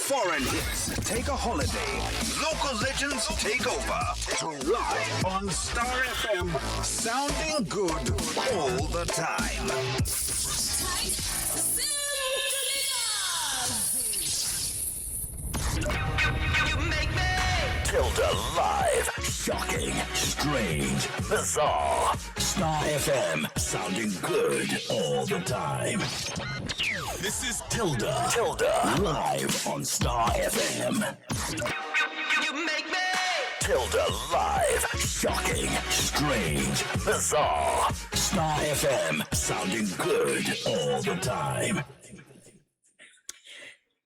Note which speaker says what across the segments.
Speaker 1: Foreign hits take a holiday. Local legends take over. Live on Star FM, sounding good all the time.
Speaker 2: Tilda Live. Shocking, strange, bizarre. Star FM, sounding good all the time. This is Tilda. Tilda. Live on Star FM. Tilda Live. Shocking, strange, bizarre. Star FM, sounding good all the time.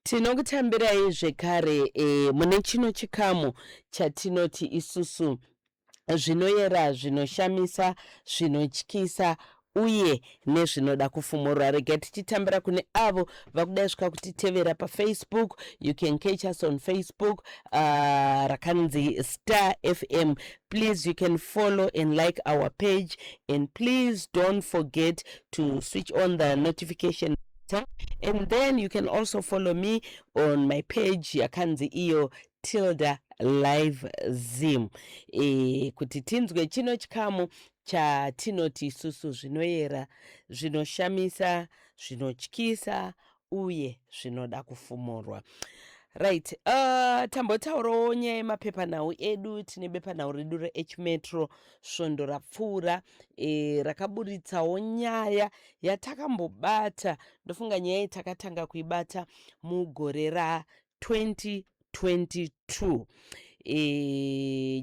Speaker 3: Tinokutambirai zvekare e, mune chino chikamu chatinoti isusu zvinoyera, zvinoshamisa, zvinotyisa uye nezvinoda kufumurwa. Rega tichitambira kune avo vakuda svika kutitevera paFacebook. You can catch us on Facebook, rakanzi Star FM. Please, you can follow and like our page, and please don't forget to switch on the notification button. And then you can also follow me on my page yakanzi iyo Tilda Live Zim, kuti tinzwe chino chikamu chatinoti isusu zvinoyera, zvinoshamisa, zvinotyisa uye zvinoda kufumurwa. Right, tambotaurawo nyaya yemapepanhau edu. Tine bepanhau redu reH Metro svondo rapfuura, rakaburitsawo nyaya yatakambobata. Ndofunga nyaya iyi takatanga kuibata mugore ra2022,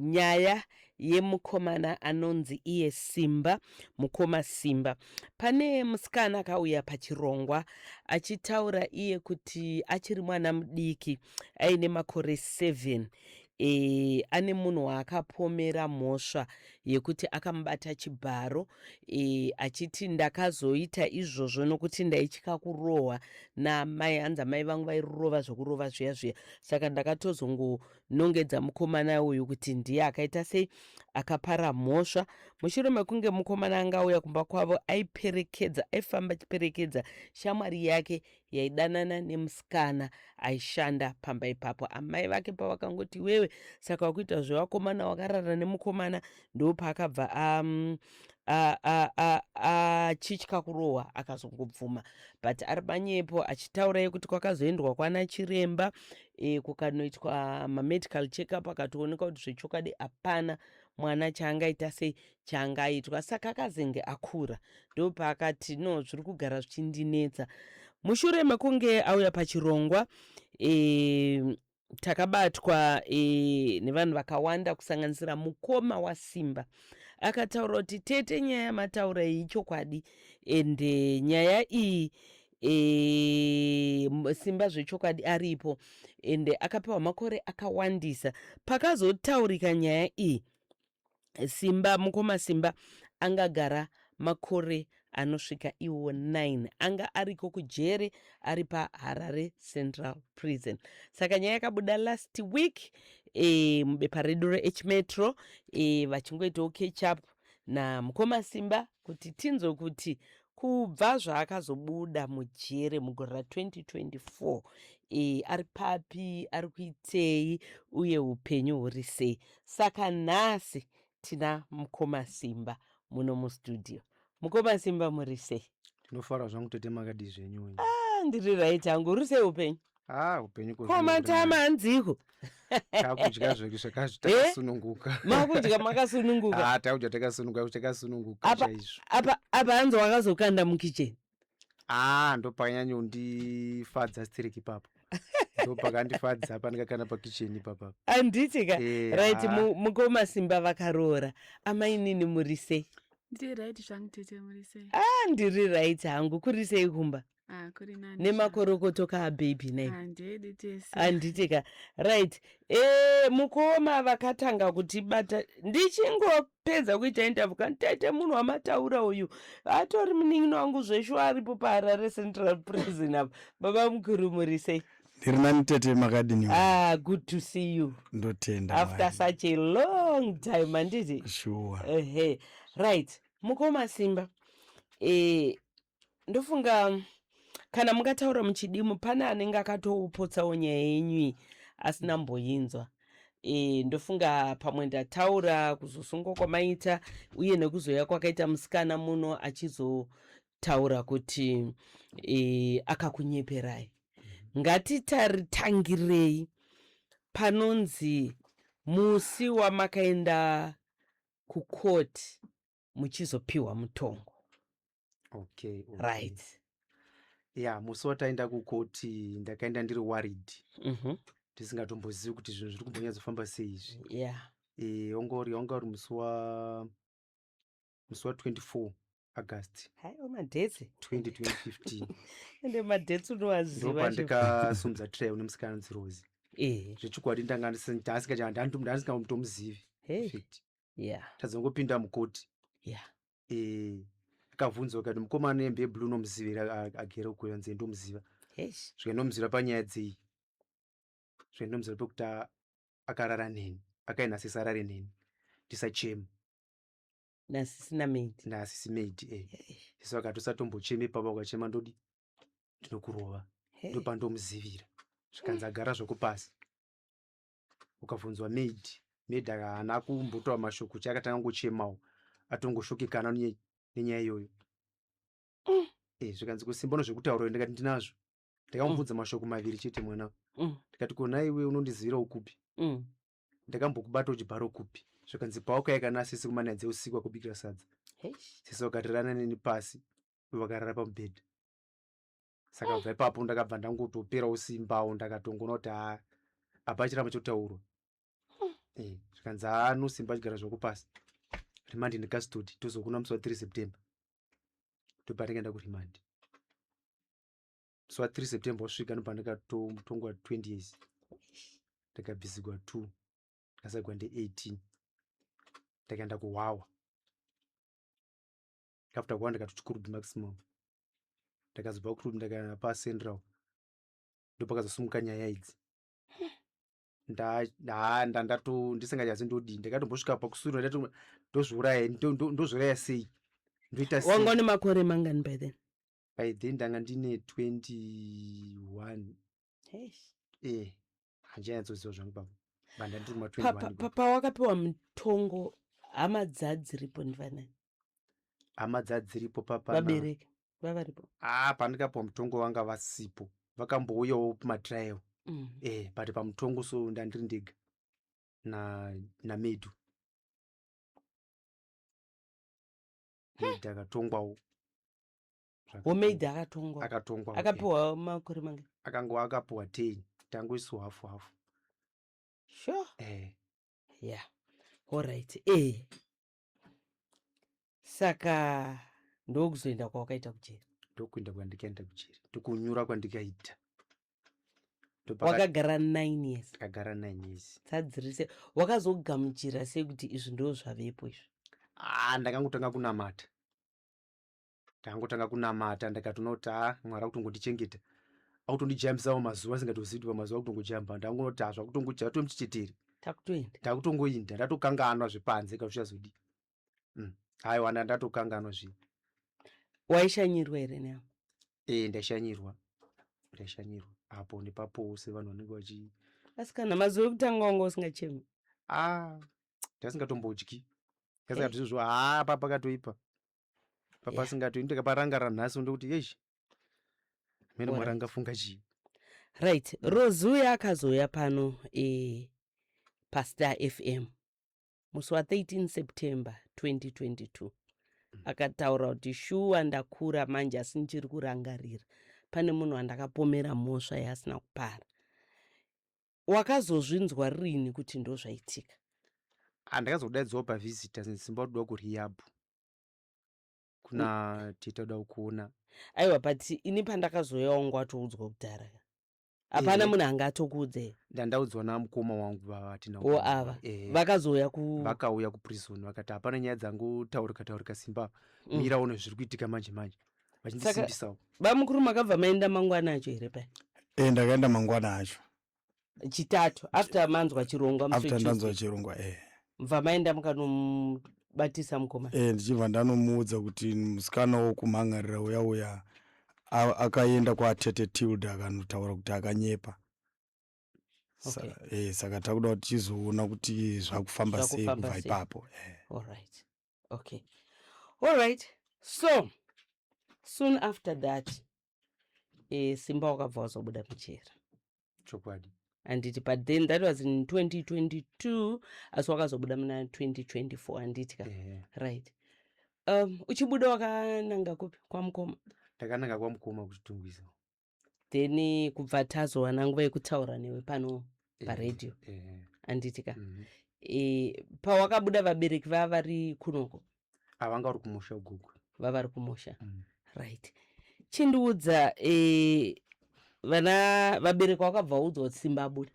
Speaker 3: nyaya yemukomana anonzi iye Simba, mukoma Simba. Pane musikana akauya pachirongwa achitaura iye kuti achiri mwana mudiki, aine makore 7, ane munhu waakapomera mhosva yekuti akamubata chibharo, achiti ndakazoita izvozvo nokuti ndaitya kurohwa namai. Hanzi amai vangu vairova zvokurova zviya zviya, saka ndakatozongonongedza mukomana uyu kuti ndiye akaita sei, akapara mhosva. Mushure mekunge mukomana anga auya kumba kwavo, aiperekedza, aifamba achiperekedza shamwari yake yaidanana nemusikana aishanda pamba ipapo. Amai vake pavakangoti, "Iwewe saka wakuita zvevakomana, wakarara nemukomana," ndopaakabva achitya kurohwa akazongobvuma, but ari manyepo, achitaurai kuti kwakazoendwa kwana chiremba, kukanoitwa mamedical checkup, akatooneka kuti zvechokwadi hapana mwana chaangaita sei, chaangaitwa. Saka akazenge akura, ndopaakati, "No, zviri kugara zvichindinetsa." Mushure mekunge auya pachirongwa, takabatwa nevanhu vakawanda, kusanganisira mukoma waSimba. Akataura kuti, "Tete, nyaya yamataura iyi chokwadi, ende nyaya iyi, Simba zvechokwadi aripo, ende akapiwa makore akawandisa." Pakazotaurika nyaya iyi, Simba, mukoma Simba angagara makore anosvika iwo 9 anga ariko kujere, ari paHarare Central Prison. Saka nyaya yakabuda last week, mubepa redu reH Metro, vachingoitawo catch up namukoma Simba kuti tinzwe kuti kubva zvaakazobuda mujere mugore ra2024, ari papi, ari kuitei uye upenyu huri sei. Saka nhasi tina mukoma Simba muno mustudio. Mukoma Simba, muri sei?
Speaker 4: Tinofara zvangu tete, makadi zvenyu wenyu?
Speaker 3: Ah, ndiri right hangu. Uri sei upenyu?
Speaker 4: Ah, upenyu ko.
Speaker 3: Komatama hanziko?
Speaker 4: Takudya zvedu takasununguka.
Speaker 3: Makudya makasununguka?
Speaker 4: Ah, takudya takasununguka, takasununguka chaizvo.
Speaker 3: Apa hanzi wakazokanda mukicheni.
Speaker 4: Ah, ndopakanyanyondifadza sterek ipapo, ndopakandifadza pandikakanda pakicheni ipapa.
Speaker 3: Handiti ka? Right.
Speaker 4: Ah.
Speaker 3: Mukoma Simba vakaroora. Amainini, muri sei?
Speaker 5: Ndiri right zvangu tete, muri sei?
Speaker 3: Ah, ndiri right hangu. Kuri sei kumba?
Speaker 5: Ah, kuri nani.
Speaker 3: Nemakorokoto kaabhebhi nei?
Speaker 5: Ah, ndedu tese.
Speaker 3: Handiti ka? Right, mukoma vakatanga kutibata ndichingopedza kuita interview kani, "Tete, munhu wamataura uyu atori munin'ina wangu zveshuwa, aripo paHarare Central Prison apa." Baba mukuru, muri sei?
Speaker 6: Ndiri nani tete, makadini?
Speaker 3: Ah, good to see you.
Speaker 6: Ndotenda.
Speaker 3: After
Speaker 6: Mwari.
Speaker 3: such a long time, handiti?
Speaker 6: Sure.
Speaker 3: Ehe, right. Mukoma Simba, ndofunga Kana mukataura muchidimu pane anenge akatoupotsawo nyaya yenyu iyi asina mboinzwa. E, ndofunga pamwe ndataura kuzosungwa kwamaita uye nekuzouya kwakaita musikana muno achizotaura kuti e, akakunyeperai. Ngatitaritangirei panonzi musi wamakaenda kucourt muchizopiwa mutongo.
Speaker 4: Okay, okay.
Speaker 3: Right.
Speaker 4: Ya, musi wataenda kukoti ndakaenda ndiri worried. Ndisingatombozivi kuti zvinhu zviri kumbonyatsofamba sei izvi. E, wanga uri musi wa 24 August.
Speaker 3: Haiwa madhetse.
Speaker 4: 2015.
Speaker 3: Ende madhetse unowaziva.
Speaker 4: Ndopandikasumudza trial nemusikana anonzi Rosie. Zvechokwadi ndanga ndisingamutomuzivi.
Speaker 3: Hey. Yeah.
Speaker 4: Tazongopinda mukoti.
Speaker 3: Yeah.
Speaker 4: Akabvunzwa akati mukomana hembe yeblue unomuziva here agere uko yanzi ndomuziva.
Speaker 3: Eish.
Speaker 4: Zvika ndomuziva panyaya dzei. Zvika ndomuziva pekuti akarara neni. Akaenda sisi arare neni. Ndisachema.
Speaker 3: Nasisi namaid.
Speaker 4: Nasisi maid eh. Sisi vakati usatombochema ipapa ukachema ndodi ndinokurova.
Speaker 3: Hey.
Speaker 4: Ndopandomuzivira. Zvikanzi agara zvako pasi. Ukabvunzwa maid, maid haana kumbotaura mashoko chake akatanga kungochemawo atongoshokekana nenyaya iyoyo. Zvikanzi kusimba unozvekutaura ndikati ndinazvo. Ndakamubvunza mashoko maviri chete mwana. Ndikati kona iwe unondizivira ukupi? Ndakambokubata uchibharo kupi? Zvikanzi pawakauya kana sisi kumana dzeusiku akubikira sadza. Sisi vakatirana neni pasi vakarara pamubhedha. Saka kubva ipapo ndakabva ndangotoperawo simbawo ndakatongoona kuti haa apa chiramba chotaurwa. Zvikanzi haa no simba achigara zvako pasi. Remand in custody tozokuona musi wa 3 September. Ndopandakaenda kuremand. Musi wa 3 September wasvika ndopandakatongwa 20 years. Ndakabvisigwa 2. Ndakasagwa ndi 18. Ndakaenda kuHwawa. After kuhwawa ndakati Chikurubi maximum. Ndakazobva kuChikurubi ndakaenda paCentral. Ndopakazosimuka nyaya idzi. Ndisingachazi ndodii. Ndakatombosvika pakusura ndati ndozviuraya, ndozviuraya sei? Ndoita sei?
Speaker 3: Wanga une makore mangani by then?
Speaker 4: By then ndanga ndine 21.
Speaker 3: Hey.
Speaker 4: Handichanyatsoziva zvangu baba. Banda ndiri kuma 21.
Speaker 3: Pawakapiwa mutongo hama dzadziripo ndivanani?
Speaker 4: Hama dzadziripo papa.
Speaker 3: Vabereki vavaripo?
Speaker 4: Pandikapiwa mutongo vanga vasipo. Vakambouyawo kumatrial. But pamutongo so ndandiri ndega na Medu. Medu akatongwawo.
Speaker 3: Maid akatongwa.
Speaker 4: Akatongwa.
Speaker 3: Akapiwa makore mangani?
Speaker 4: Akangwa akapiwa 10. Tangoiswa hafu hafu.
Speaker 3: Sure. Yeah. All right. Saka ndokuzoenda kwawakaita kujeri.
Speaker 4: Ndokuenda kwandikaenda kujeri. Ndokunyura kwandikaita.
Speaker 3: Wakagara 9 years.
Speaker 4: Ndakagara 9 years.
Speaker 3: Tsadzirise. Wakazogamuchira sei kuti izvi ndo zvavepo izvi?
Speaker 4: Ndakangotanga kunamata. Ndakangotanga kunamata ndikatoona kuti Mwari akutongondichengeta. Akutondijambisawo mazuva asingatozivi kuti pamazuva akutongojamba. Ndangoona kuti zvakutongoja tomuchicheteri.
Speaker 3: Takutoenda.
Speaker 4: Takutongoinda ndatokanganwa zvepanze kana zvichazodii. Aiwa ndatokanganwa zviya.
Speaker 3: Waishanyirwa here neavo?
Speaker 4: Ndaishanyirwa. Ndaishanyirwa. Apo nepapo sevanhu vanenge vachi
Speaker 3: Asi kana mazuva ekutanga wanga usingachemi?
Speaker 4: Ndasingatombodyi. Ndasingatozi papa pakatoipa. Papa asingatoi ndikaparangara nhasi ndokuti yeshi. Mene Mwari angafunga chii?
Speaker 3: Right, Rose uya akazouya pano paStar FM musi wa 13 September 2022. Akataura kuti shuwa ndakura manje asi ndichiri kurangarira pane munhu wandakapomera mhosva yaasina kupara. Wakazozvinzwa rini kuti ndozvaitika?
Speaker 4: Ndakazodaidzwawo pavisitors Simba kudiwa kurehab. Kuna tete kuda kuona.
Speaker 3: Aiwa, but ini pandakazouya wangu watoudzwa kudhara. Hapana munhu anga atokuudze.
Speaker 4: Ndandaudzwa namukoma wangu baba tina.
Speaker 3: O ava. Vakazouya ku
Speaker 4: vakauya kuprison vakati hapana nyaya dzangotaurika taurika Simba. Mira one zviri kuitika manje manje. Vachindisimbisawo.
Speaker 3: Bamukuru makabva maenda mangwana acho here pai?
Speaker 6: Ndakaenda mangwana acho.
Speaker 3: Chitatu after manzwa chirongwa musi
Speaker 6: After ndanzwa
Speaker 3: weTuesday.
Speaker 6: chirongwa
Speaker 3: Mubva maenda mukanomubatisa mukoma.
Speaker 6: Ndichibva ndanomuudza kuti musikana wokumhangarira uya uya Akaenda kwatete Tilda akanotaura kuti akanyepa.
Speaker 3: Okay.
Speaker 6: Saka takuda kuti tizoona kuti zvakufamba sei
Speaker 3: Zvakufamba
Speaker 6: kubva
Speaker 3: sei.
Speaker 6: ipapo.
Speaker 3: All right. Okay. All right. So, soon after that, Simba wakabva wazobuda mujeri.
Speaker 4: Chokwadi.
Speaker 3: Handiti? But then that was in 2022, asi wakazobuda muna 2024, handiti ka?
Speaker 4: Ehe.
Speaker 3: Right. Uchibuda wakananga kupi? Kwamukoma?
Speaker 4: Ndakananga kwamukoma kuChitungwiza.
Speaker 3: Then kubva tazowana nguva yekutaura newe pano paredhiyo,
Speaker 4: Ehe.
Speaker 3: handiti ka?
Speaker 4: Mhm.
Speaker 3: Pawakabuda vabereki vava vari kunoko?
Speaker 4: Avanga uri kumusha uGokwe.
Speaker 3: Vavari kumusha. Right, chindiudza, vana vabereki wakabva waudzwa kuti Simba abuda?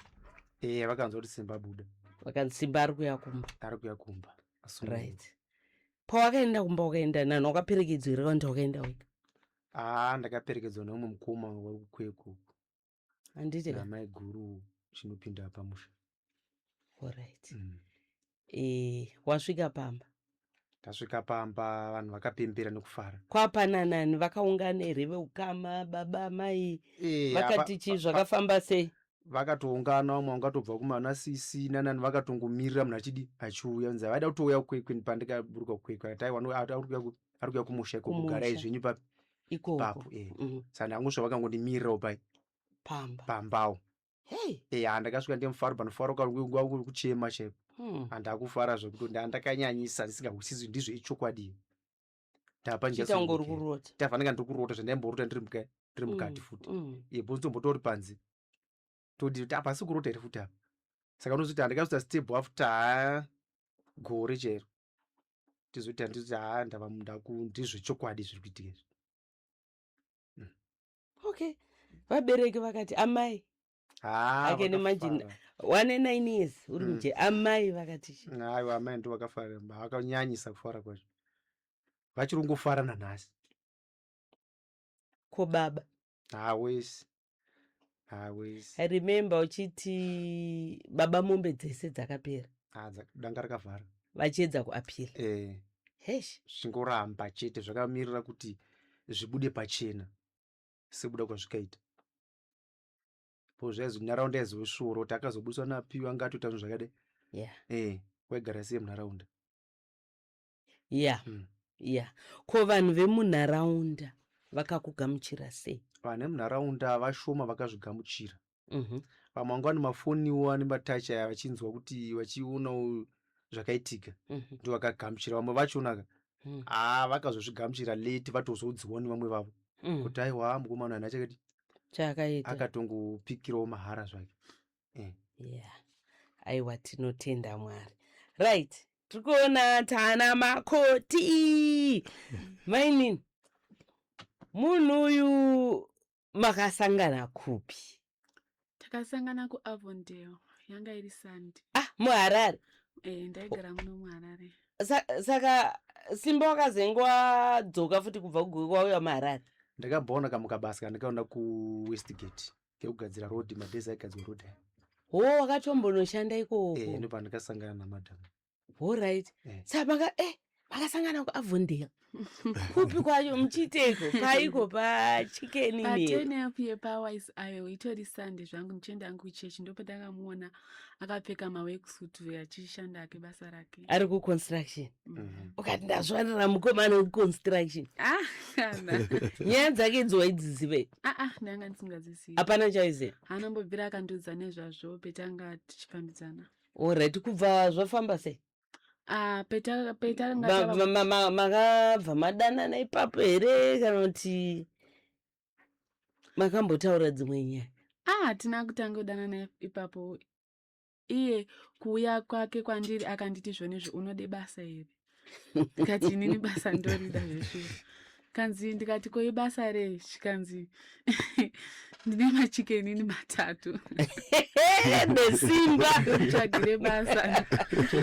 Speaker 4: Eh, vakanzwa kuti Simba abuda.
Speaker 3: Vakanzi Simba ari kuuya kumba.
Speaker 4: Ari kuuya kumba. Asungwa.
Speaker 3: Right, pawakaenda kumba wakaenda nani? Wakaperekedzwa here kana kuti wakaenda wega?
Speaker 4: Aa, ndakaperekedzwa neumwe mukoma wekuKwekwe.
Speaker 3: Handiti ka?
Speaker 4: Namai guru chinopinda pamusha.
Speaker 3: Alright. Wasvika pamba?
Speaker 4: Tasvika pamba, vanhu vakapembera nekufara.
Speaker 3: Kwapana nani? Vakaungana here veukama, baba, mai? Vakati chii? Zvakafamba sei?
Speaker 4: Vakatoungana, vamwe vangatobva kumana sisi nanani, vakatongomirira munhu achidi achiuya. Nzi vaida kutouya kuKwekwe pandikaburuka kuKwekwe, akati aiwa, ari kuuya kumusha ikoko, garai
Speaker 3: Kumusha.
Speaker 4: zvenyu papi
Speaker 3: Ikoko.
Speaker 4: papo. Saka ndangosvika, vakangondimirirawo pai
Speaker 3: Pamba.
Speaker 4: pambawo.
Speaker 3: Hey.
Speaker 4: Eya, ndakasvika ndemufaro, panofaro kuri kuchema chaiko. Handakufara zvekuti ndakanyanyisa ndisingahwisisi ndizvo ichokwadi ndapa.
Speaker 3: Chiita kunge uri kurota.
Speaker 4: Tafanika ndiri kurota zvandaimborota ndiri ndiri mukati futi. Bhonzi tombotori panze, todi kuti apa asi kurota here futi apa. Saka unozoti handikazoita step after ha gore chero tizoti handizoti ha ndava ndaku ndizvechokwadi zviri kuitika izvi.
Speaker 3: Okay, vabereki vakati, amai?
Speaker 4: Ha.
Speaker 3: I can imagine.
Speaker 4: Vakafara.
Speaker 3: Wane 9 years uri muje, amai vakati chii?
Speaker 4: Aiwa, amai ndo vakafara, vakanyanyisa kufara kwacho, vachiri kungofara nanhasi.
Speaker 3: Ko baba?
Speaker 4: Hawesi, hawesi.
Speaker 3: I remember uchiti baba mombe dzese dzakapera.
Speaker 4: Ha, danga rakavhara.
Speaker 3: Vachiedza kuappeal.
Speaker 4: Eh.
Speaker 3: Hesh.
Speaker 4: Zvingoramba chete, zvakamirira kuti zvibude pachena sekuda kwazvikaita po zvaizo nharaunda yaizosvora kuti akazobudiswa napiwa angatoita zvinhu zvakadai. Waigara sei munharaunda?
Speaker 3: Yeah, ko vanhu vemunharaunda vakakugamuchira sei?
Speaker 4: Vanhu vemunharaunda vashoma vakazvigamuchira. Vamwe vanga vane mafoniwo ane matachi aya, vachinzwa kuti vachionawo zvakaitika, ndo vakagamuchira. Vamwe vachonaka haa, vakazozvigamuchira late, vatozoudziwawo nevamwe vavo kuti aiwa, mukomana haana chakati
Speaker 3: Chaakaita.
Speaker 4: Akatongopikirawo mahara zvake.
Speaker 3: Yeah, aiwa, tinotenda Mwari. Right, tiri kuona tana makoti. Mainini, munhu uyu makasangana kupi?
Speaker 5: Takasangana kuAvondale, yanga iri Sunday.
Speaker 3: Ah, muHarare?
Speaker 5: E, ndaigara muno muHarare.
Speaker 3: Saka Simba wakazenge wadzoka futi kubva kuGokwe, wauya muHarare?
Speaker 4: Ndakamboona kamukabasa kandakaona kuWestgate kekugadzira road, madhezi aigadzirwa road aya.
Speaker 3: Ho, wakatombonoshanda ikoko?
Speaker 4: Eh, ndopandakasangana namadhamu.
Speaker 3: Alright.
Speaker 4: Eh.
Speaker 3: Saka makasangana kuAvondale kupi kwacho? Muchiiteko paiko, paChicken Inn?
Speaker 5: Paten yepaWise ayo, itori Sunday zvangu, ndichienda hangu kuchechi, ndopandakamuona akapfeka maworksuit achishanda ake basa rake.
Speaker 3: Ari kuconstruction? Ukati ndazvarira mukomana wekuconstruction?
Speaker 5: Ah, kana.
Speaker 3: Nyaya dzake idzo waidzizive?
Speaker 5: Ah, ndanga ndisingadzisivi.
Speaker 3: Hapana chaiziva?
Speaker 5: Haanambobvira akandiudza nezvazvo petanga tichifambidzana.
Speaker 3: Alright, kubva zvafamba sei?
Speaker 5: Ah, petanga
Speaker 3: Makabva madanana ipapo here kana kuti makambotaura dzimwe nyaya?
Speaker 5: Ah, hatina kutanga kudanana ipapo. Iye kuuya kwake kwandiri akanditi zvonizvo, "Unode basa here?" Ndikati, "Inini basa ndorida zveshuwa." Kanzi, ndikati, "Ko ibasa rei?" Chikanzi, "Ndine maChicken Inn matatu."
Speaker 3: Nesimba.
Speaker 5: Tsvagire basa.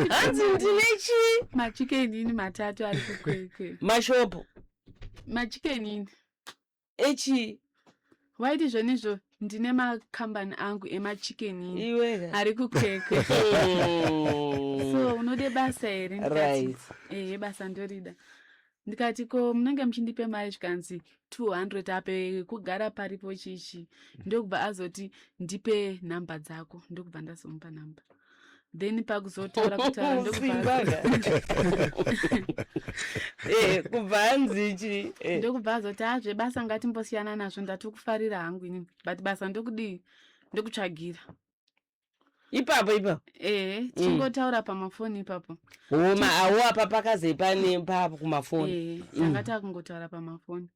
Speaker 3: Hanzi ndine chii?
Speaker 5: MaChicken Inn matatu ari kuKwekwe.
Speaker 3: Mashopo?
Speaker 5: MaChicken Inn.
Speaker 3: Echii?
Speaker 5: Waiti zvonizvo, "Ndine makambani angu emaChicken Inn
Speaker 3: Iweka.
Speaker 5: ari kuKwekwe, so unode basa here?" Ndikati, "Ehe, basa ndorida." Ndikati ko munenge muchindipe mari zvikanzi 200 ape kugara paripo chichi. Ndokubva azoti ndipe nhamba dzako, ndokubva ndazomupa nhamba. Then pakuzotaura kutaura ndokubva
Speaker 3: eh, kubva hanzi chi
Speaker 5: eh. Ndokubva azoti a zvebasa ngatimbosiyana nazvo, ndatokufarira hangu inini, but basa ndokudii, ndokutsvagira.
Speaker 3: Ipapo ipapo.
Speaker 5: Eh, tichingotaura pamafoni ipapo.
Speaker 3: Homa awo apa pakaze pane papo kumafoni.
Speaker 5: Eh, tanga takungotaura pamafoni.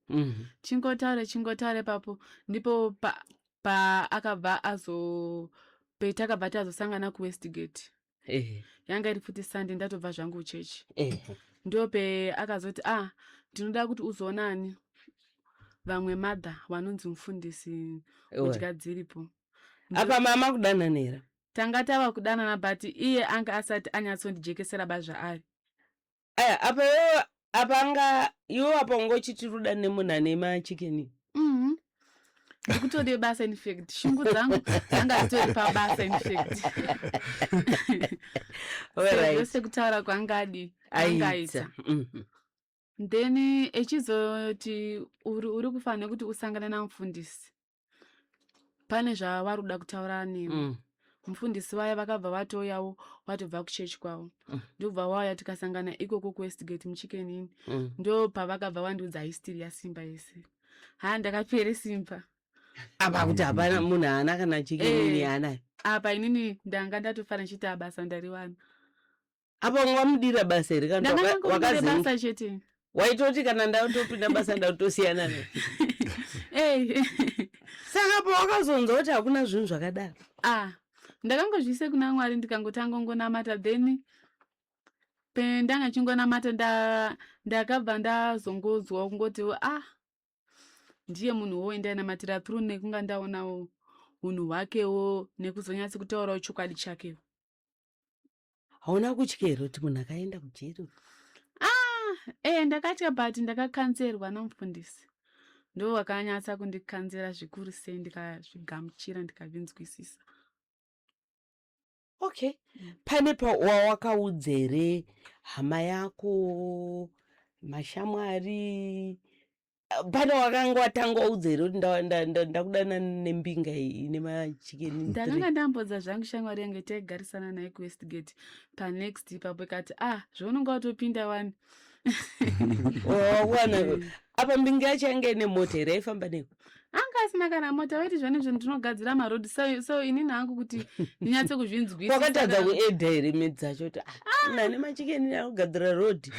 Speaker 5: Chingotaure chingotaure ipapo ndipo pa paakabva azo petakabva tazosangana kuWestgate. Yanga iri futi Sunday, ndatobva zvangu kuchechi. Ndope akazoti ah ndinoda kuti uzoonani vamwe mother vanonzi mufundisi kudya dziripo.
Speaker 3: Apa mama kudananira.
Speaker 5: Tanga tava kudanana but iye anga asati anyatsondijekesera ba zvaari.
Speaker 3: Aya apa iwewe apa anga iwe apa unga uchiti ruda nemunhu ane machikeni.
Speaker 5: Ndikutode basa in fact. Shungu dzangu dzanga dzitori pabasa in fact.
Speaker 3: Alright.
Speaker 5: Sekutaura kwangadi angaita. Then echizoti uri kufanira kuti usangane namufundisi. Pane zvavari kuda kutaura newe. Mufundisi vaya vakabva vatouyawo vatobva kuchechi kwavo. Ndobva vauya tikasangana ikoko kuWestgate muChicken Inn. Ndo pavakabva vandiudza history yaSimba yese. Ha ndakapere simba.
Speaker 3: Apa kuti hapana munhu haana kana Chicken Inn yaanayo.
Speaker 5: Apa inini ndanga ndatofara ndichiti basa ndariwana.
Speaker 3: Apa wamudira basa here kana
Speaker 5: Ndanga ndangomudira
Speaker 3: wakazenga?
Speaker 5: basa chete.
Speaker 3: Waitoti kana ndatopinda basa ndatosiyana naye. Saka pawakazonzwa kuti hakuna zvinhu zvakadaro.
Speaker 5: Ah, ndakangozviise kuna Mwari ndikangotanga ngonamata, then pendanga chingonamata ndakabva ndazongonzwa kungoti ah ndiye munhu wo ndainamatira through nekunga ndaonawo hunhu hwakewo nekuzonyatsa kutaurawo chokwadi chakewo.
Speaker 3: Hauna kutya here kuti munhu akaenda kujeri?
Speaker 5: Ah, ndakatya but ndakakanzerwa namufundisi. Ndo vakanyatsa kundikanzera zvikuru sei ndikazvigamuchira ndikazvinzwisisa.
Speaker 3: Okay. Pane pawakaudza here hama yako, mashamwari, pane wakanga watanga waudza here kuti ndakudana nembinga iyi ine machikeni?
Speaker 5: Ndakanga ndambodza zvangu shamwari yange taigarisana naye kuWestgate panext ipapo ikati ah zvaunonga watopinda wani.
Speaker 3: Wawana apa mbinga yacho yanga ine mota here yaifamba neko?
Speaker 5: Anga asina kana mota, vaiti zvonezvo ndinogadzira marodhi so inini hangu kuti ndinyatse kuzvinzwisisa.
Speaker 3: Wakatadza kuedha here midzi dzacho kuti ah nane machikeni akugadzira rodhi?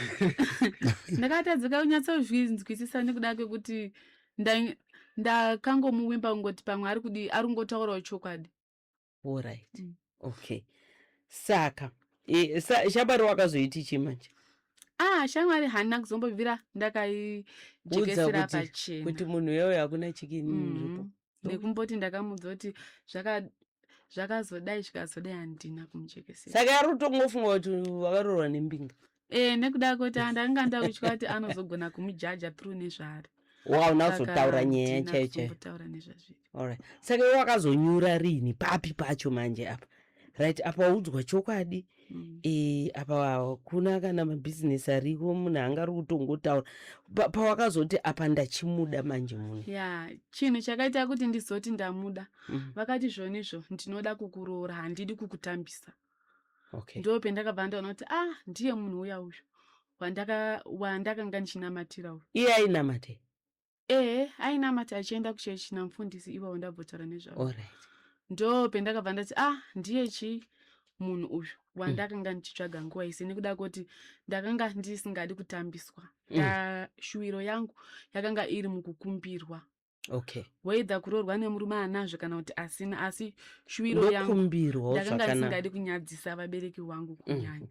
Speaker 5: Ndakatadzika kunyatsozvinzwisisa nekuda kwekuti ndakangomuwimba kungoti pamwe ari kudi ari kungotaurawo chokwadi.
Speaker 3: Alright. Okay. Saka shamwari wakazoiti chii manje?
Speaker 5: Ah, shamwari handina kuzombobvira ndakaijekesera pachena.
Speaker 3: Kuti munhu iyoyo hakuna chikini iripo.
Speaker 5: Nekumboti ndakamudza kuti zvakazodai zvikazodai handina kumujekesera.
Speaker 3: Saka ari kutongofunga kuti wakaroorwa nembinga.
Speaker 5: Nekuda kwekuti ndakanga ndakutya kuti anozogona kumujaja through nezvaari.
Speaker 3: Wauna kuzotaura nyaya chaiyo chaiyo.
Speaker 5: Kutaura nezvazviri.
Speaker 3: Alright. Saka iwe wakazonyura rini papi pacho manje apa? Right, apa waudzwa chokwadi. Apa hakuna kana mabhizinesi ariko munhu anga ari kutongotaura. Pawakazoti apa ndachimuda manje munhu.
Speaker 5: Ya, chinhu chakaita kuti ndizoti ndamuda. Vakati zvonizvo ndinoda kukuroora, handidi kukutambisa.
Speaker 3: Okay.
Speaker 5: Ndo pendakabva ndaona kuti ah ndiye munhu uya uyu wandakanga ndichinamatira uyu.
Speaker 3: Iye ainamate?
Speaker 5: Ainamata achienda kuchechi namufundisi iwawo ndabvotaura nezvavo.
Speaker 3: Alright.
Speaker 5: Ndo pendakabva ndati ah ndiye chi munhu uyu wandakanga ndichitsvaga nguva isi nekuda kwekuti ndakanga ndisingadi kutambiswa. Shuwiro yangu yakanga iri mukukumbirwa.
Speaker 3: Okay.
Speaker 5: Waida kuroorwa nemurume anazvo kana kuti asina, asi shuwiro yangu
Speaker 3: Ndokumbirwawo
Speaker 5: ndakanga
Speaker 3: zvakanaka.
Speaker 5: ndisingadi kunyadzisa vabereki vangu kunyanya.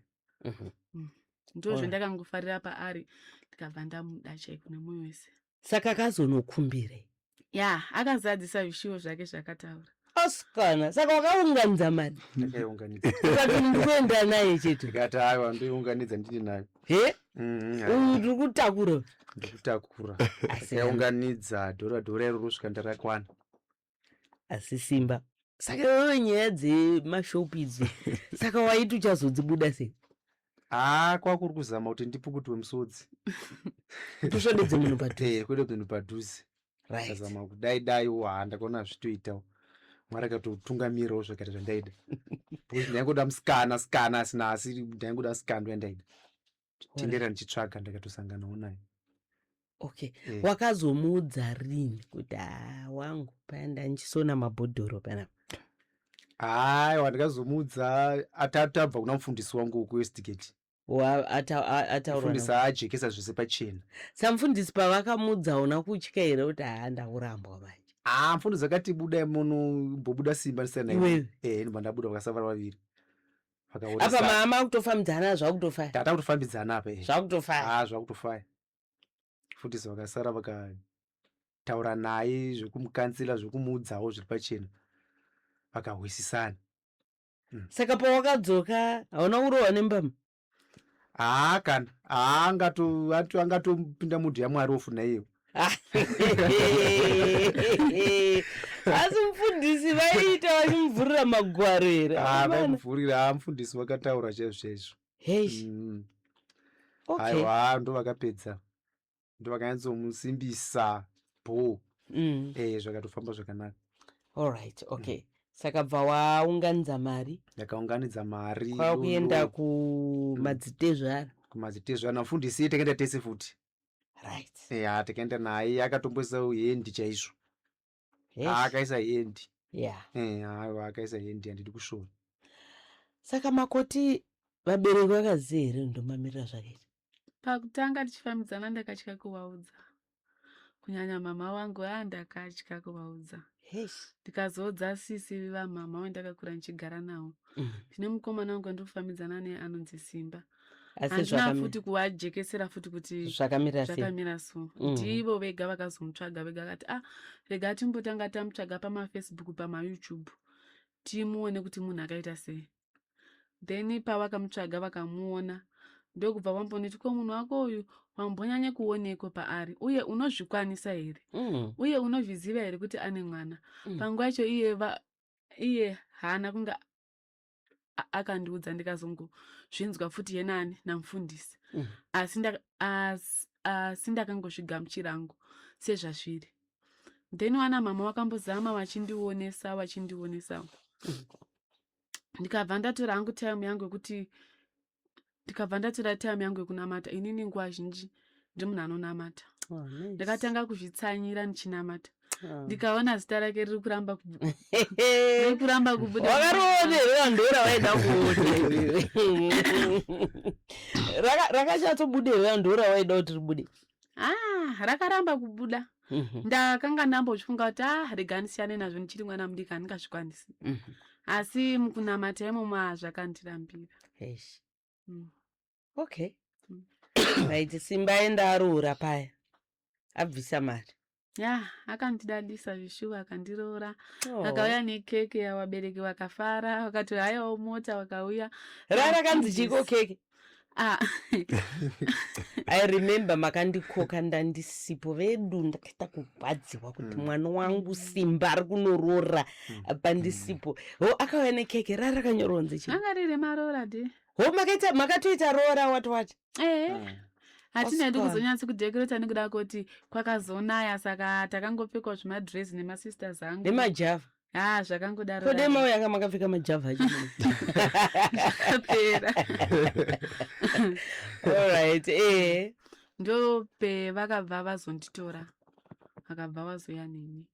Speaker 5: Ndo zvendakangofarira paari ndikabva ndamuda chaiko nemwoyo wese.
Speaker 3: Saka akazonokumbirei?
Speaker 5: Ya, akazadzisa zvishuwo zvake zvakataura.
Speaker 3: Asikana, saka wakaunganidza mari?
Speaker 4: Ndakaiunganidza.
Speaker 3: Ukati ndikuenda naye chete.
Speaker 4: Ndikati aiwa ndoiunganidza ndini nayo.
Speaker 3: He?
Speaker 4: Aiwa.
Speaker 3: Ndiri kutakura.
Speaker 4: Ndikutakura.
Speaker 3: Asi
Speaker 4: Ndakaiunganidza dhora dhora iro rosvika ndarakwana.
Speaker 3: Asi Simba. Saka iwewe nyaya dzemashopu idzi, saka waiti uchazodzibuda sei?
Speaker 4: Haa kwakuri kuzama kuti ndipukutwe musodzi.
Speaker 3: Kuti usvodedze munhu padhuze.
Speaker 4: Eh, kwete munhu padhuze.
Speaker 3: Right.
Speaker 4: Ndazama kudai daiwo haa ndakaona zvitoitawo. Mwari akatotungamirawo zvakaita zvandaida. Because ndaingoda musikana sikana asina asi ndaingoda sikana ndoyandaida. Tendera ndichitsvaga ndakatosanganawo naye.
Speaker 3: Okay.
Speaker 4: Eh.
Speaker 3: Wakazomuudza rini kuti haa wangu paya ndanchisona mabhodhoro panapa?
Speaker 4: Haiwa ndakazomuudza atabva kuna mufundisi wangu kuWestgate.
Speaker 3: Ataura
Speaker 4: Mufundisi aajekesa zvese pachena.
Speaker 3: Samufundisi pavakamuudza hauna kutya here kuti haa ndakurambwa manje?
Speaker 4: Haa mufundisi akati budai muno mbobuda simba ndisina
Speaker 3: Iwewe?
Speaker 4: Eh ndobva ndabuda vakasara vaviri.
Speaker 3: Apa
Speaker 4: Vakaonesana.
Speaker 3: mama kutofambidzana zvakutofaya.
Speaker 4: Tata kutofambidzana apa eh.
Speaker 3: Zvakutofaya.
Speaker 4: Haa zvakutofaya. Mufundisi vakasara vakataura naye zvekumukansela zvekumuudzawo zviri pachena. Vakahwisisana.
Speaker 3: Saka pawakadzoka hauna kurohwa nembama?
Speaker 4: Haa kana haa angato angatopinda mudhu yaMwari ofuna iyewo.
Speaker 3: Asi mufundisi vaiita vachimuvhurira magwaro here?
Speaker 4: Haa
Speaker 3: Amana.
Speaker 4: vaimuvhurira haa mufundisi vakataura chaizvo chaizvo.
Speaker 3: Heish. Okay.
Speaker 4: Aiwa ndovakapedza. Ndovakanyatsomusimbisa bhoo. Eh zvakatofamba zvakanaka.
Speaker 3: All right, okay. Saka bva waunganidza mari
Speaker 4: Ndakaunganidza mari.
Speaker 3: kwakuenda
Speaker 4: dodo,
Speaker 3: kumadzitezvara.
Speaker 4: kumadzitezvara mufundisi takaenda tese futi.
Speaker 3: Right.
Speaker 4: Eya takaenda naye akatomboisa hendi chaizvo.
Speaker 3: Heish.
Speaker 4: Akaisa hendi.
Speaker 3: Yeah.
Speaker 4: Eh aiwa akaisa hendi handidi kushora.
Speaker 3: Saka makoti vabereki vakaziva here ndomamirira zvakaita?
Speaker 5: Pakutanga tichifambidzana ndakatya kuvaudza. Kunyanya mama vangu aa ndakatya kuvaudza.
Speaker 3: Heish.
Speaker 5: Ndikazoudza sisi vamama vandakakura ndichigara navo. Ndine mukomana wangu wandinofambidzana naye anonzi Simba.
Speaker 3: Asi
Speaker 5: Handina futi kuvajekesera futi kuti
Speaker 3: zvakamira sei?
Speaker 5: zvakamira so. Ndivo vega vakazomutsvaga vega vakati ah rega timbotanga tamutsvaga pamaFacebook pamaYouTube timuone kuti munhu akaita sei. Then pavakamutsvaga vakamuona ndokubva vamboniti ko munhu wako uyu wambonyanye kuoneko paari uye unozvikwanisa here? Uye unozviziva here kuti ane mwana? Panguva yacho iye iye haana kunge akandiudza ndikazongozvinzwa futi yenani namufundisi. Asi ndakangozvigamuchira hangu sezvazviri. Then vana mama vakambozama vachindionesa vachindionesa. Ndikabva ndatora hangu time yangu yekuti ndikabva ndatora time yangu yekunamata. Inini nguva zhinji ndiri munhu anonamata.
Speaker 3: Oh, nice.
Speaker 5: Ndakatanga kuzvitsanyira ndichinamata.
Speaker 3: Oh.
Speaker 5: Ndikaona zita rake riri kuramba riri kuramba kubuda.
Speaker 3: Wakariona here vandora waida kuona iwewe? Rakachatsobuda here vandora waida kuti ribude?
Speaker 5: Ah, rakaramba kubuda. Ndakanga ndambochifunga kuti ah rega ndisiyane nazvo ndichiri mwana mudiki handingazvikwanisi. Asi mukunamata imomo zvakandirambira.
Speaker 3: Eish. Okay. Right, Simba enda aroora paya. Abvisa mari.
Speaker 5: Ya, akandidadisa zvishuwa akandiroora.
Speaker 3: Oh.
Speaker 5: Akauya nekeke vabereki vakafara vakati haiwawo mota vakauya.
Speaker 3: Rarakanzi chiko keke?
Speaker 5: Ah.
Speaker 3: I remember makandikoka ndandisipo vedu ndakaita kurwadziwa kuti mwana wangu Simba ari kunoroora pandisipo. Ho akauya nekeke rarakanyorwa kunzi chii?
Speaker 5: Anga riri maroora de.
Speaker 3: Ho makaita makatoita roora wati wati.
Speaker 5: Eh. Hatina hedu
Speaker 3: Oscar.
Speaker 5: kuzonyatsa kudhekoreta nekuda kuti kwakazonaya saka takangopfekwa zvimadress nemasisters angu.
Speaker 3: Nemajava.
Speaker 5: Ah, zvakangodaro.
Speaker 3: Kode mauya anga makapfeka majava acho.
Speaker 5: Zvakapera.
Speaker 3: All right, eh.
Speaker 5: Ndope vakabva vazonditora. Vakabva vazouya neni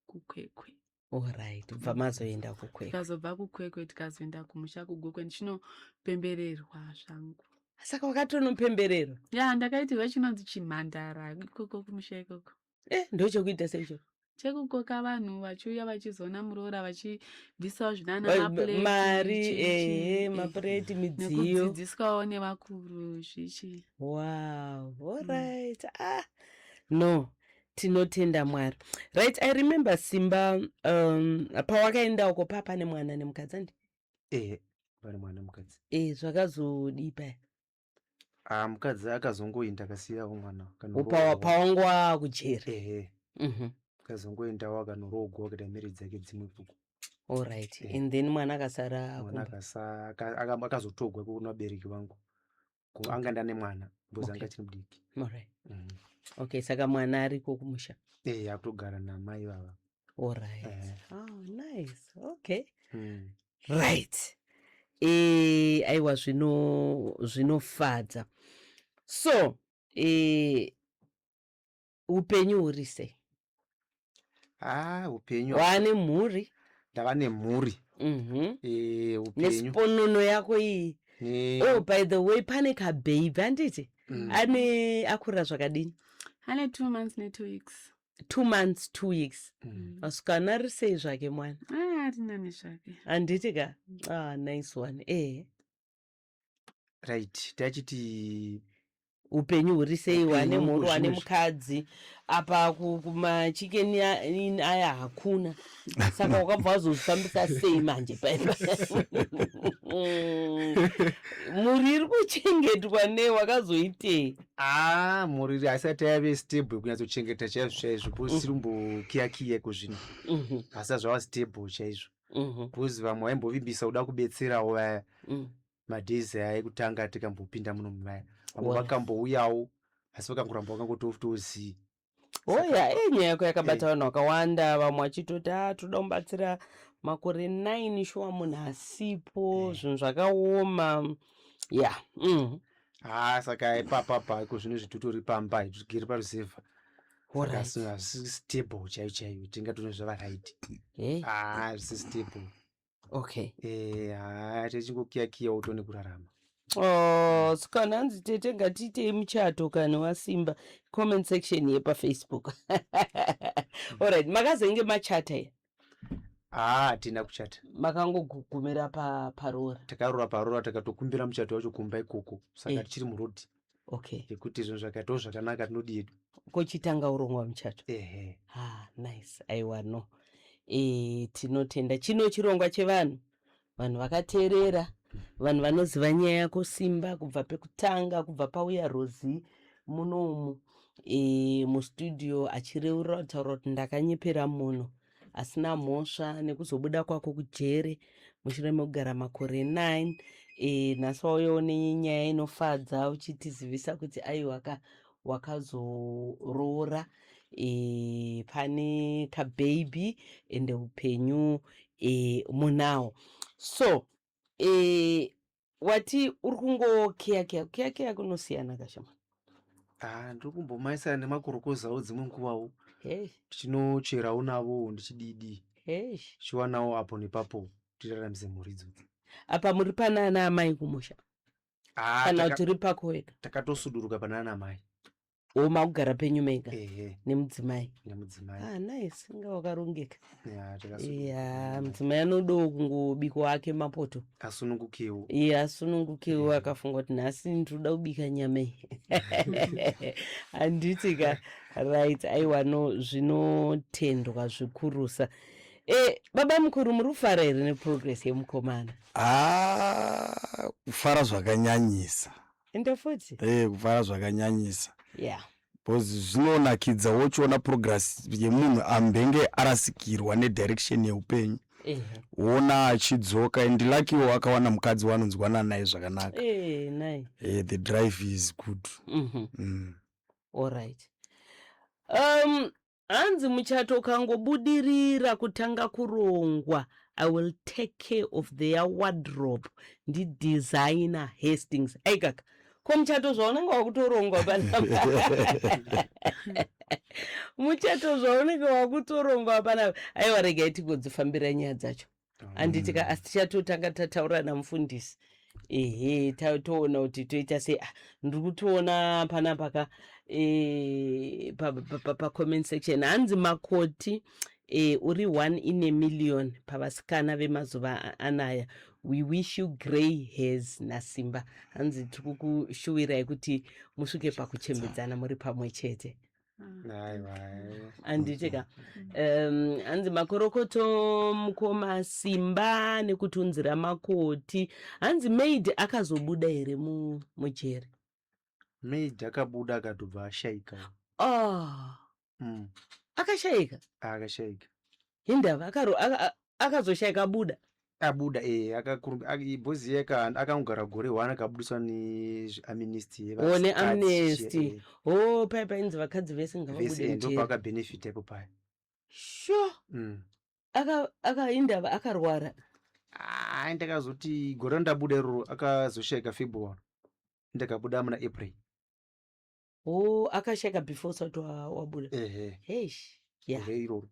Speaker 5: kuKwekwe.
Speaker 3: All right, ubva mazoenda kuKwekwe.
Speaker 5: Tikazobva kuKwekwe tikazoenda kumusha kuGokwe ndichinopembererwa zvangu.
Speaker 3: Saka wakatonopembererwa?
Speaker 5: Ya, ndakaitirwa chinonzi chimhandara ikoko kumusha ikoko.
Speaker 3: Eh, ndochekuita seicho?
Speaker 5: Chekukoka vanhu vachiuya vachizoona muroora vachibvisawo zvinana mapureti
Speaker 3: Mari,
Speaker 5: chichi,
Speaker 3: ehe,
Speaker 5: eh,
Speaker 3: mapureti, midziyo.
Speaker 5: Nekudzidziswawo nevakuru zvichi.
Speaker 3: Wow, all right. Ah, no, tinotenda Mwari. Right, I remember Simba pawakaenda uko papa nemwana nemukadzi andi?
Speaker 4: Eh, pane mwana mukadzi.
Speaker 3: Eh, zvakazodii paya?
Speaker 4: Ah, mukadzi akazongoenda akasiyawo mwana.
Speaker 3: Upawa pawanga wakujeri.
Speaker 4: Ehe. Akazongoendawo akanoroogwa akaita marriage dzake dzimwe fuko.
Speaker 3: All right.
Speaker 4: Eh.
Speaker 3: And then mwana akasara
Speaker 4: Mwana
Speaker 3: kumba.
Speaker 4: akazotogwa kuna vabereki vangu. Ko anga ndane mwana because anga
Speaker 3: Okay.
Speaker 4: achiri mudiki.
Speaker 3: Alright. Okay, saka mwana ariko kumusha.
Speaker 4: Eh, akutogara namai vava.
Speaker 3: Alright.
Speaker 4: Eh.
Speaker 3: Oh, nice. Okay. Right. Aiwa zvinofadza. So, upenyu huri sei?
Speaker 4: Ah, upenyu
Speaker 3: Waane mhuri?
Speaker 4: Ndava nemhuri. Upenyu
Speaker 3: Nesiponono yako iyi.
Speaker 4: Ne
Speaker 3: Oh, by the way, pane kabhebhi handiti? Ane akura zvakadini?
Speaker 5: Ane 2 months ne2 weeks.
Speaker 3: 2 months 2 weeks. Asikana ari sei zvake mwana?
Speaker 5: Ah, ari nani zvake.
Speaker 3: Handiti ka? Ah, nice one.
Speaker 4: Right, tachiti
Speaker 3: Upenyu huri sei? Wane
Speaker 4: Upenyu
Speaker 3: mhuri, wane
Speaker 4: zvinezvi.
Speaker 3: mukadzi. Apa kumachikeni aya hakuna, saka wakabva wazozvifambisa sei manje paipa? Mhuri iri kuchengetwa nei? Wakazoitei?
Speaker 4: Ah, mhuri haisati yave stable kunyatsochengeta chaizvo chaizvo because tiri kumbokiyakiya iko zvino, asi zvava stable chaizvo because vamwe vaimbovimbisa kuda kubetserawo vaya madays aya ekutanga tikambopinda muno muvaya, vamwe vakambouyawo asi vakangoramba vakangotozii.
Speaker 3: Oya, nyaya yako yakabata vanhu vakawanda, vamwe vachitoti a toda kumubatsira makore 9, shuwa munhu asipo, zvinhu zvakaoma ya.
Speaker 4: Ha, saka ipapapa iko zvino zvitotori pamba, tigere paruzevha, saka hazvisi stable chaiyo chaiyo, tingatone zvava right. Ah, zvisi stable. Ha, tichingokiyakiyawo tione kurarama.
Speaker 3: Oh, sikana, hanzi tete ngatiitei muchato kani waSimba. Comment section yepaFacebook. Alright, makazenge machata here?
Speaker 4: Ha, hatina kuchata.
Speaker 3: Makangogumira paroora?
Speaker 4: Takarora paroora, takatokumbira muchato wacho kumba ikoko, saka tichiri murodhi yekuti zvinhu zvakaitawo zvakanaka tinodi yedu.
Speaker 3: Kochitanga urongwa muchato.
Speaker 4: Ehe.
Speaker 3: Ah, nice. Aiwa, no, tinotenda. Chino chirongwa chevanhu, vanhu vakateerera, vanhu vanoziva nyaya yako Simba kubva pekutanga, kubva pauya Rosi munomu mustudio achireurura kutaura kuti ndakanyepera munhu asina mhosva, nekuzobuda kwako kujere mushure mekugara makore 9. Nhasi wauyawo nenyaya inofadza uchitizivisa kuti aiwa ka, wakazoroora, pane kabhebhi, ende upenyu munawo. So wati uri kungokiyakiya, kukiyakiya kunosiyana kashama.
Speaker 4: Ah, ndiri kumbomaisana nemakorokozawo dzimwe nguvawo, tichinocherawo navo, ndichididi, tichiwanawo apo nepapo, tiraramise mhuri idzodzi.
Speaker 3: Apa muri pana ana amai kumusha?
Speaker 4: Ah,
Speaker 3: kana kuti uri pako wega?
Speaker 4: Takatosuduruka pana ana amai.
Speaker 3: O, makugara penyu mega?
Speaker 4: Ehe.
Speaker 3: Nemudzimai?
Speaker 4: Nemudzimai.
Speaker 3: Ah, nice, inga wakarongeka.
Speaker 4: Ya, takasuduruka
Speaker 3: Ya.
Speaker 4: pana amai.
Speaker 3: Mudzimai anodawo kungobikwa ake mapoto.
Speaker 4: Asunungukewo.
Speaker 3: Iye asunungukewo, akafunga kuti nhasi ndinoda kubika nyama iyi, handiti ka? Right, aiwa no, zvinotendwa zvikurusa. Baba mukuru, muri kufara here neprogress yemukomana?
Speaker 6: Ah, kufara zvakanyanyisa.
Speaker 3: Ende futi?
Speaker 6: Kufara zvakanyanyisa because zvinonakidza wochiona progress yemunhu ambenge arasikirwa nedirection yeupenyu, woona achidzoka, and luckywo akawana mukadzi waanonzwana naye zvakanaka.
Speaker 3: Nai.
Speaker 6: The drive is good.
Speaker 3: Alright, hanzi muchato ukangobudirira kutanga kurongwa, I will take care of their wardrobe, ndidesigner Hastings. Aikaka, ko muchato zvaunenge wakutorongwa panapa, muchato zvaunenge wakutorongwa panapa? Aiwa, regai tigodzifambira nyaya dzacho, handiti ka? Asi tichatotanga tataura namufundisi. Ehe, toona kuti toita sei. Ah, ndiri kutoona panapa ka pacomment section, hanzi makoti, uri one in a million pavasikana vemazuva anaya. We wish you grey hairs naSimba. Hanzi tiri kukushuwirai kuti musvike pakuchembedzana muri pamwe chete.
Speaker 4: Aiwa.
Speaker 3: Handiti ka? Hanzi makorokoto mukoma Simba nekutunzira makoti. Hanzi maid akazobuda here mujeri?
Speaker 4: Maid akabuda akatobva ashaika.
Speaker 3: Oh. Akashayika?
Speaker 4: Akashaika.
Speaker 3: Hindava akazoshayika abuda?
Speaker 4: Abuda eh akakurumbi bhozi yeka akangogara gore one akabudiswa neamnesty.
Speaker 3: O neamnesty. O paya painzi vakadzi vese ngavabude
Speaker 4: vese
Speaker 3: mujeri.
Speaker 4: Ndopaakabhenefita ipo paya.
Speaker 3: Sure. Aka indava akarwara?
Speaker 4: Ah, ndakazoti gore randabuda iroro akazoshaika February, ndakabuda muna April.
Speaker 3: O akashaika before usati wabuda?
Speaker 4: Ehe.
Speaker 3: Heish, yeah.
Speaker 4: Gore iroro.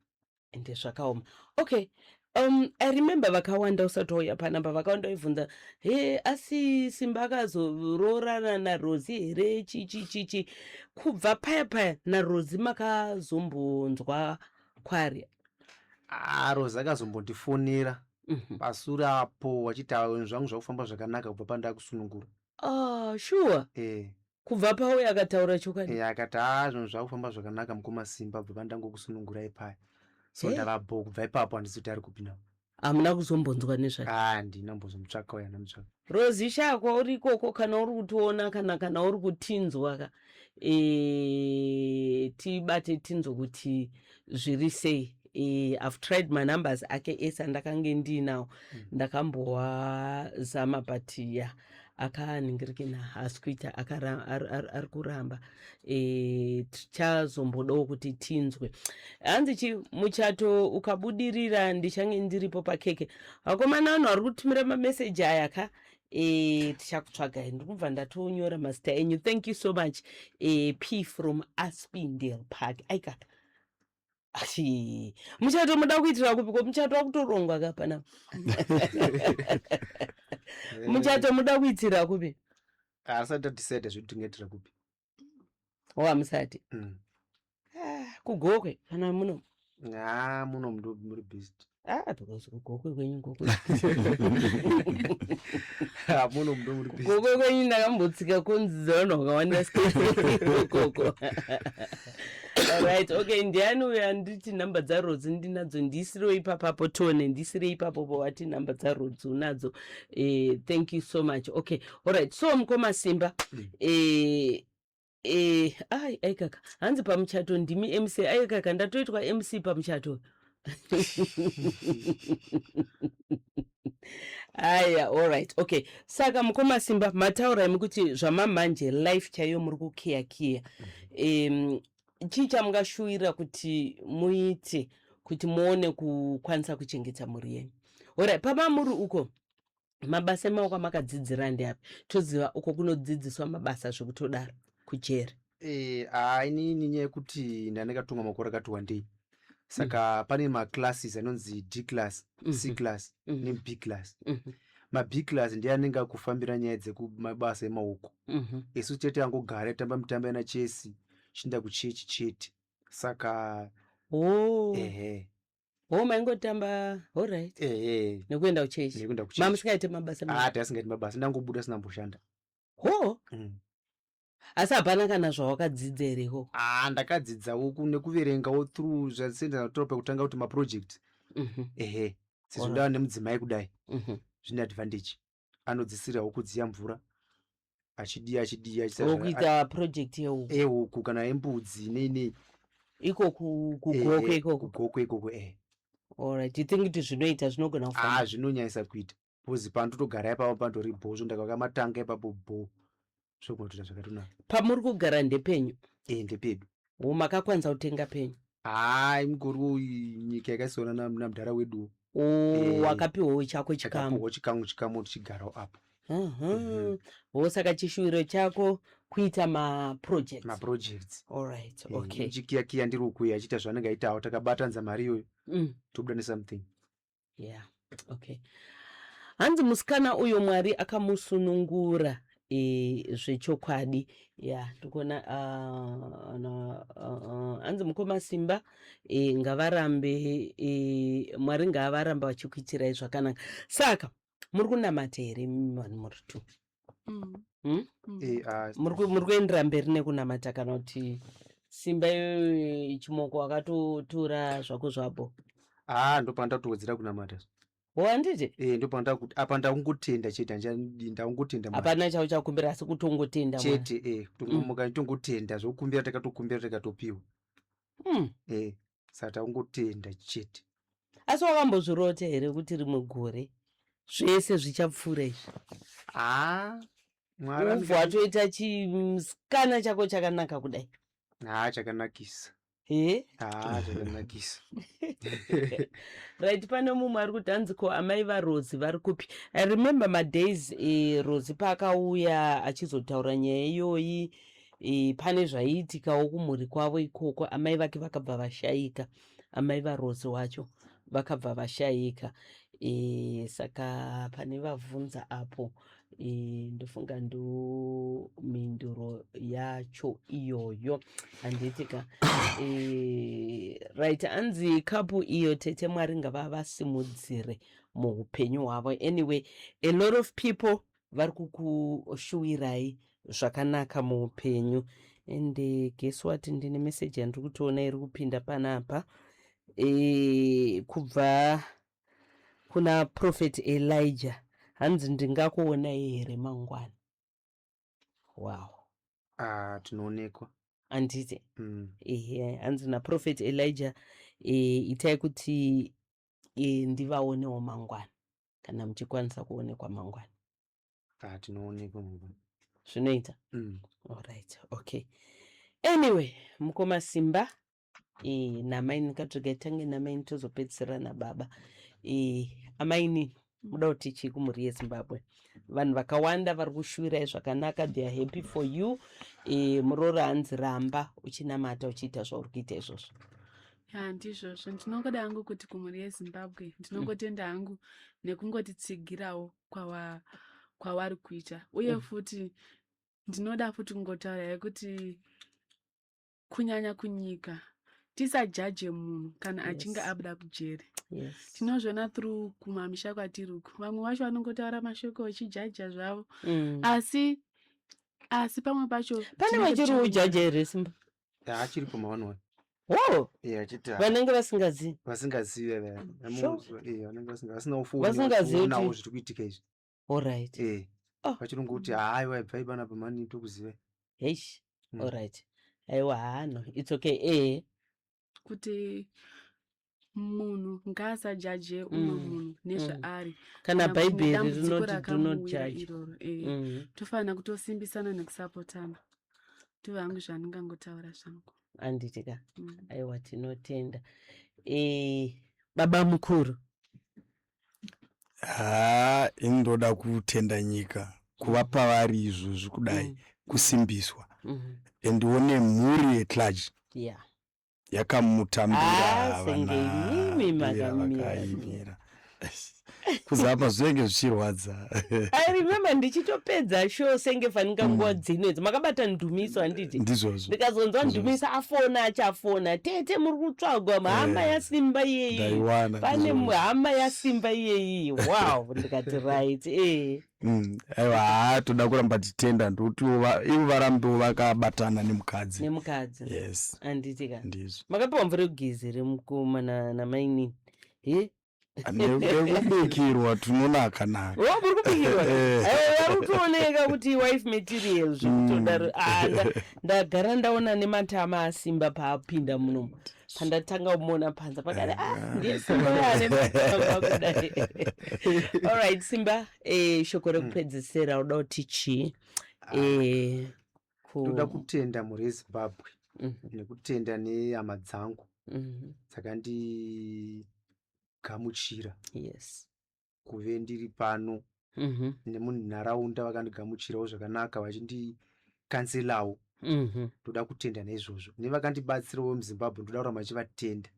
Speaker 3: Ende zvakaoma. Okay, I remember vakawanda usati wauya panapa, vakawanda vaibvunza, he, asi Simba akazoroorana naRosi here, chichi chichi. Kubva paya paya naRosi makazombonzwa kwari?
Speaker 4: Ah, Rosi akazombondifonera pasure apo achiti, "Ah, zvangu zvakufamba zvakanaka kubva pandakusunungura."
Speaker 3: Ah, sure?
Speaker 4: Eh.
Speaker 3: Kubva pauya akataura chokwadi?
Speaker 4: Eh, akati, "Ah, zvinhu zvakufamba zvakanaka mukoma Simba kubva pandangokusunungurai paya." So
Speaker 3: Hey.
Speaker 4: ndavabho kubva ipapo, handisi kuti ari kupi nawo.
Speaker 3: Hamuna kuzombonzwa nezvake?
Speaker 4: Ah, handina mbozomutsvaka uya, ndamutsvaka.
Speaker 3: Rosi shakwa, uri ikoko kana uri kutiona kana uri kutinzwa ka, tibate tinzwe kuti zviri sei. I've tried manumbers ake ese andakange ndiinawo. Ndakambowazama, but ya, akaningirikina, haasi kuita, ari kuramba. Tichazombodawo kuti tinzwe. Hanzi chi muchato ukabudirira ndichange ndiripo pakeke. Vakomana, vanhu vari kutumira mameseji aya ka, tichakutsvagai. Ndiri kubva ndatonyora mazita enyu. Thank you so much. P from Aspindale Park. Aikaka, achi muchato muda kuitira kupi ko? Muchato wakutorongwa ka panapa. Muchato muda kuitira kupi?
Speaker 4: Asati tadecide zvedu tingaitira kupi.
Speaker 3: O, hamusati? Ah, kuGokwe kana muno?
Speaker 4: Ah, muno ndo muri best.
Speaker 3: Ah, because kuGokwe kwenyu, Gokwe.
Speaker 4: Ah, muno ndo muri best.
Speaker 3: Gokwe kwenyu ndakambotsika kunzi dzevanhu vakawanda ikoko. Alright, okay, ndiani uyo anditi nhamba dzaRodzi ndinadzo? Ndisirewo ipapapo tone, ndisire ipapo pawati nhamba dzaRodzi unadzo. Thank you so much. Okay, alright, so mukoma Simba, ai, aikaka, hanzi pamuchato ndimi MC. Aikaka, ndatoitwa MC pamuchato. Aya, alright, okay. Saka mukoma Simba, mataura imi kuti zvamamanje life chaiyo muri kukiyakiya. Chii chamungashuvira kuti muite kuti muone kukwanisa kuchengeta mhuri yenyu? Alright, pamamuri uko, mabasa emaoko amakadzidzira ndeapi? Toziva uko kunodzidziswa mabasa zvekutodaro kujeri.
Speaker 4: Eh, ah, inini nyaya yekuti ndandakatonga makore akati wandei, saka pane maclasses anonzi D class, C class neB class. MaB class ndiye anenge akufambira nyaya dzekumabasa emaoko. Isu chete angogara tamba mitambo yana chesi, chinda kuchechi chete, saka
Speaker 3: Oh.
Speaker 4: Ehe.
Speaker 3: Oh, maingotamba, alright.
Speaker 4: Ehe.
Speaker 3: Nekuenda kuchechi?
Speaker 4: Nekuenda kuchechi.
Speaker 3: Mamusingaite mabasa?
Speaker 4: Ah, tasingaiti mabasa, ndangobuda sinamboshanda.
Speaker 3: Ho. Asi hapana kana zvawakadzidza here ikoko?
Speaker 4: Ah, ndakadzidzawo nekuverengawo through zvasendataura pekutanga kuti maproject. Ehe, sezvo ndava nemudzimai kudai, zvine advantage, anodzisirawo kudziya mvura, achidiya achidiya achiita.
Speaker 3: Wokuita project yehuku?
Speaker 4: Ehuku kana embudzi, nei nei.
Speaker 3: Iko kuGokwe ikoko?
Speaker 4: Kugokwe ikoko, eh.
Speaker 3: Alright, you think kuti zvinoita, zvinogona kufamba?
Speaker 4: Ah, zvinonyanyisa kuita, because pandotogara ipapo pandori bhozvo, ndakavaka matanga ipapo bho, zvogona kutoita zvakatonaka.
Speaker 3: Pamuri kugara ndepenyu?
Speaker 4: E, ndepedu.
Speaker 3: O, makakwanisa kutenga penyu?
Speaker 4: Hai, mukuru uyu, nyika yakaisiona namudhara weduwo.
Speaker 3: O.
Speaker 4: Eh.
Speaker 3: Wakapiwawo chako chikamu?
Speaker 4: Takapiwawo chikamu tichigarawo apo.
Speaker 3: O, saka chishuviro chako kuita maprojects?
Speaker 4: Maprojects.
Speaker 3: Alright.
Speaker 4: Eh,
Speaker 3: Okay.
Speaker 4: Ndichikiyakiya ndiri ukuya achiita zvaanenge aitawo, takabatanidza mari iyoyo, tobuda nesomething.
Speaker 3: Yeah, okay. Hanzi musikana uyo Mwari akamusunungura zvechokwadi. Ya, ndikuona hanzi mukoma Simba, ngavarambe, Mwari ngavarambe vachikuitirai zvakanaka. Saka muri kunamata here vanhu muri two?
Speaker 5: Mm. Mm.
Speaker 4: Eh, ah,
Speaker 3: Muri kuendera mberi nekunamata kana kuti Simba iyoyo chimoko akatotora zvako zvapo?
Speaker 4: Ah, ndopandakutowedzera kunamata.
Speaker 3: O, handiti?
Speaker 4: Eh, ndopanda kuti apa ndakungotenda chete, handichadi, ndakungotenda Mwari.
Speaker 3: Hapana chau chakumbira asi kutongotenda Mwari.
Speaker 4: Chete, eh, kutongomuka tongotenda, zvokumbira takatokumbira tikatopiwa. Eh, saka takungotenda chete.
Speaker 3: Asi wakambozvirota here kuti rimwe gore Zvese zvichapfuura izvi.
Speaker 4: Haa Mwari
Speaker 3: Ubva watoita chimusikana chako chakanaka kudai.
Speaker 4: Haa chakanakisa.
Speaker 3: He?
Speaker 4: Haa chakanakisa.
Speaker 3: Right, pane mumwe ari kuti hanzi ko amai vaRozi vari kupi? I remember madays Rozi paakauya achizotaura nyaya iyoyi pane zvaiitikawo kumhuri kwavo ikoko, amai vake vakabva vashaika, amai vaRozi wacho vakabva vashaika. Saka pane vabvunza apo ndofunga ndo mhinduro yacho iyoyo handiti ka. Right, anzi kapu iyo tete Mwari ngavavasimudzire muupenyu hwavo. Anyway, a lot of people vari kukushuwirai zvakanaka muupenyu. And guess what, ndine message yandiri kutoona iri kupinda panapa kubva kuna Prophet Elijah, hanzi ndingakuonai here mangwana? Wow.
Speaker 4: Ah, tinoonekwa.
Speaker 3: Handiti? Ehe, hanzi naProphet Elijah itai kuti ndivaonewo mangwana kana muchikwanisa kuonekwa mangwana.
Speaker 4: Ah, tinoonekwa mangwana.
Speaker 3: Zvinoita? Alright, okay. Anyway, mukoma Simba namaini katsvega tange namaini tozopedzisira nababa. Amaini, muda kuti chii kumhuri yeZimbabwe? Vanhu vakawanda vari kushuwirai zvakanaka, they are happy for you. Muroora hanzi ramba uchinamata uchiita zvauri kuita izvozvo.
Speaker 5: Ya, ndizvozvo. Ndinongoda hangu kuti kumhuri yeZimbabwe ndinongotenda hangu nekungotitsigirawo kwavari kuita. Uye futi ndinoda futi kungotaura kuti kunyanya kunyika tisajaje munhu kana achinge abuda kujeri. Tinozviona through kumamisha kwatiri uku, vamwe vacho vanongotaura mashoko vachijaja zvavo. Asi pamwe pacho
Speaker 3: pane vachiri kujaja here Simba?
Speaker 4: Achiripo mawanwa.
Speaker 3: Oh,
Speaker 4: Achiti
Speaker 3: vanenge vasingazivi.
Speaker 4: Vasingazivi vaya. Vanenge vasina ufoni.
Speaker 3: Vasingazivi
Speaker 4: Vasionawo zviri kuitika izvi.
Speaker 3: Alright. Oh.
Speaker 4: Vachirongoti haiwa ibvai panapa mani tokuziva.
Speaker 3: Heish. Alright. Aiwa hano, it's okay.
Speaker 5: Kuti munhu ngaasajaje umwe munhu nezvaari.
Speaker 3: Kana
Speaker 5: Kana kuti
Speaker 3: Bhaibheri
Speaker 5: nedambudziko
Speaker 3: rinoti do not
Speaker 5: rakamuwira
Speaker 3: judge.
Speaker 5: iroro. Tofanira kutosimbisana nekusapotana. Ndizvo hangu zvandingangotaura zvangu.
Speaker 3: Handiti ka? Aiwa tinotenda. Baba mukuru.
Speaker 6: Haa, ini ndoda kutenda nyika kuva pavari izvozvi kudai, kusimbiswa. And nemhuri yeclarge yakamutambira.
Speaker 3: Ah, senge imimi makamira.
Speaker 6: Vakaimira kuzapa zvinenge zvichirwadza.
Speaker 3: I remember ndichitopedza show senge fanika nguva dzino idzi makabata Ndumiso, handiti?
Speaker 6: Ndizvozvo.
Speaker 3: Ndikazonzwa
Speaker 6: Ndizvozvo.
Speaker 3: Ndumiso afona, achafona, tete muri kutsvagwa hama yaSimba iyeyi.
Speaker 6: Ndaiwana.
Speaker 3: Pane
Speaker 6: Ndizvozvo.
Speaker 3: hama yaSimba iyeyi. Wow, ndikati right.
Speaker 6: Aiwa haa, toda kuramba tichitenda, ndotiwo ivo varambewo vakabatana nemukadzi.
Speaker 3: Nemukadzi.
Speaker 6: Yes.
Speaker 3: Handiti ka?
Speaker 6: Ndizvo.
Speaker 3: Makapiwa mvura yekugeza here mukoma namainini? He?
Speaker 6: Nekubikirwa tunonaka naka.
Speaker 3: O, muri kubikirwa?
Speaker 6: Eh.
Speaker 3: Aiwa, vari kutooneka kuti wife material zvekutodaro. Ah, ndagara ndaona nematama aSimba paapinda munomu, pandatanga kumuona panza pakati, ah, ndiye Simba ane matama kudai. Alright Simba, shoko rekupedzisira uda kuti chii?
Speaker 4: Ndoda kutenda mhuri yeZimbabwe nekutenda nehama dzangu dzakandigamuchira kuve ndiri pano, nemunharaunda vakandigamuchirawo zvakanaka vachindikanselawo. Ndoda kutenda naizvozvo, nevakandibatsirawo muZimbabwe ndoda kuramba ndichivatenda,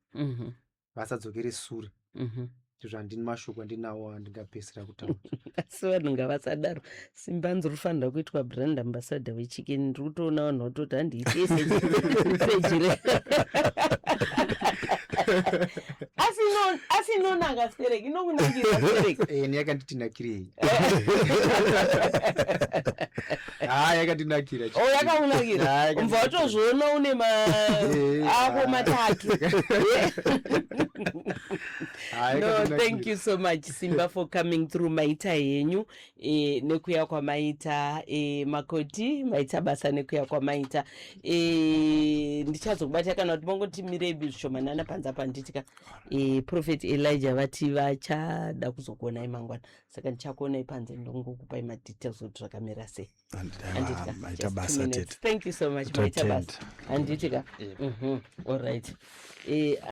Speaker 4: vasadzokere sure. Ndizvo handini mashoko andinawo andingapedzisira kutaura.
Speaker 3: Asi vanhu ngavasadaro. Simba nzi rufanira kuitwa brand ambassador wechicken. Ndiri kutoona vanhu vatoti handiitese pejire, asi inonaka stereki, inokunakira stereki.
Speaker 4: Ni yakanditi ha, yakandinakira.
Speaker 3: O, yakakunakira.
Speaker 4: Ah,
Speaker 3: Umva watozviona une ako 3. No, thank you so much, Simba, for coming through. Maita henyu nekuya kwamaita. Makoti, maita basa nekuya kwamaita. Ndichazokubata kana kuti mongoti mirei zvishomanana panze apa, nditika Prophet Elijah vati vachada kuzokuonai mangwana, saka ndichakuonai panze, ndongokupai madetails kuti zvakamira sei.
Speaker 6: Handitika? Maita Just two basa,
Speaker 3: minutes.
Speaker 6: tete.
Speaker 3: Thank you so much, maita basa.
Speaker 6: Totenda.
Speaker 3: Handitika? All right.